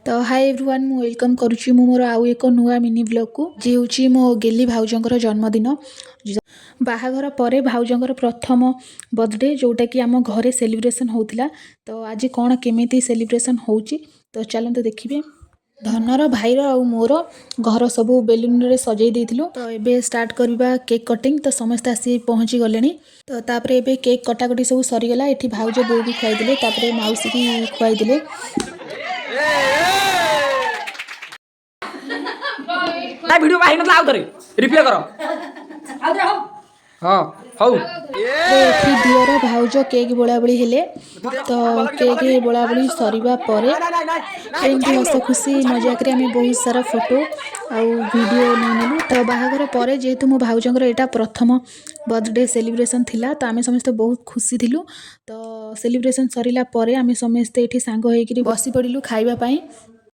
ତ high everyone, ମୁଁ welcome କରୁଛି ମୁଁ ମୋର ଆଉ ଏକ ନୂଆ ମିନି ବ୍ଲଗ୍କୁ। ଆଜି ହେଉଛି ମୋ ଗେଲି ଭାଉଜଙ୍କର ଜନ୍ମଦିନ। ବାହାଘର ପରେ ଭାଉଜଙ୍କର ପ୍ରଥମ ବର୍ଥଡେ, ଯେଉଁଟାକି ଆମ ଘରେ ସେଲିବ୍ରେସନ୍ ହେଉଥିଲା। ତ ଆଜି କ'ଣ କେମିତି ସେଲିବ୍ରେସନ୍ ହେଉଛି, ତ ଚାଲନ୍ତୁ ଦେଖିବେ। ଧନର, ଭାଇର ଆଉ ମୋର ଘର ସବୁ ବେଲୁନରେ ସଜେଇ ଦେଇଥିଲୁ। ତ ଏବେ ଷ୍ଟାର୍ଟ କରିବା କେକ୍ କଟିଂ। ତ ସମସ୍ତେ ଆସି ପହଞ୍ଚି ଗଲେଣି। ତ ତାପରେ ଏବେ କେକ୍ କଟାକଟି ସବୁ ସରିଗଲା। ଏଠି ଭାଉଜ ବୋଉକୁ ଖୁଆଇଦେଲେ, ତାପରେ ମାଉସୀକି ଖୁଆଇଦେଲେ। ନା, ଭିଡ଼ିଓ ବାହାରି ନଥିଲା, ଆଉ ଥରେ ରିପ୍ଲେ କର। ହଁ, ହଉ। ତ ଏଠି ଦିଅର ଭାଉଜ କେକ୍ ବୋଳାବୋଳି ହେଲେ। ତ କେକ୍ ବୋଳାବୋଳି ସରିବା ପରେ ଏମିତି ହସ ଖୁସି ମଜାକରେ ଆମେ ବହୁତ ସାରା ଫଟୋ ଆଉ ଭିଡ଼ିଓ ନେଇନେଲୁ। ତ ବାହାଘର ପରେ ଯେହେତୁ ମୋ ଭାଉଜଙ୍କର ଏଇଟା ପ୍ରଥମ ବର୍ଥଡେ ସେଲିବ୍ରେସନ୍ ଥିଲା, ତ ଆମେ ସମସ୍ତେ ବହୁତ ଖୁସି ଥିଲୁ। ତ ସେଲିବ୍ରେସନ୍ ସରିଲା ପରେ ଆମେ ସମସ୍ତେ ଏଠି ସାଙ୍ଗ ହେଇକିରି ବସି ପଡ଼ିଲୁ ଖାଇବା ପାଇଁ।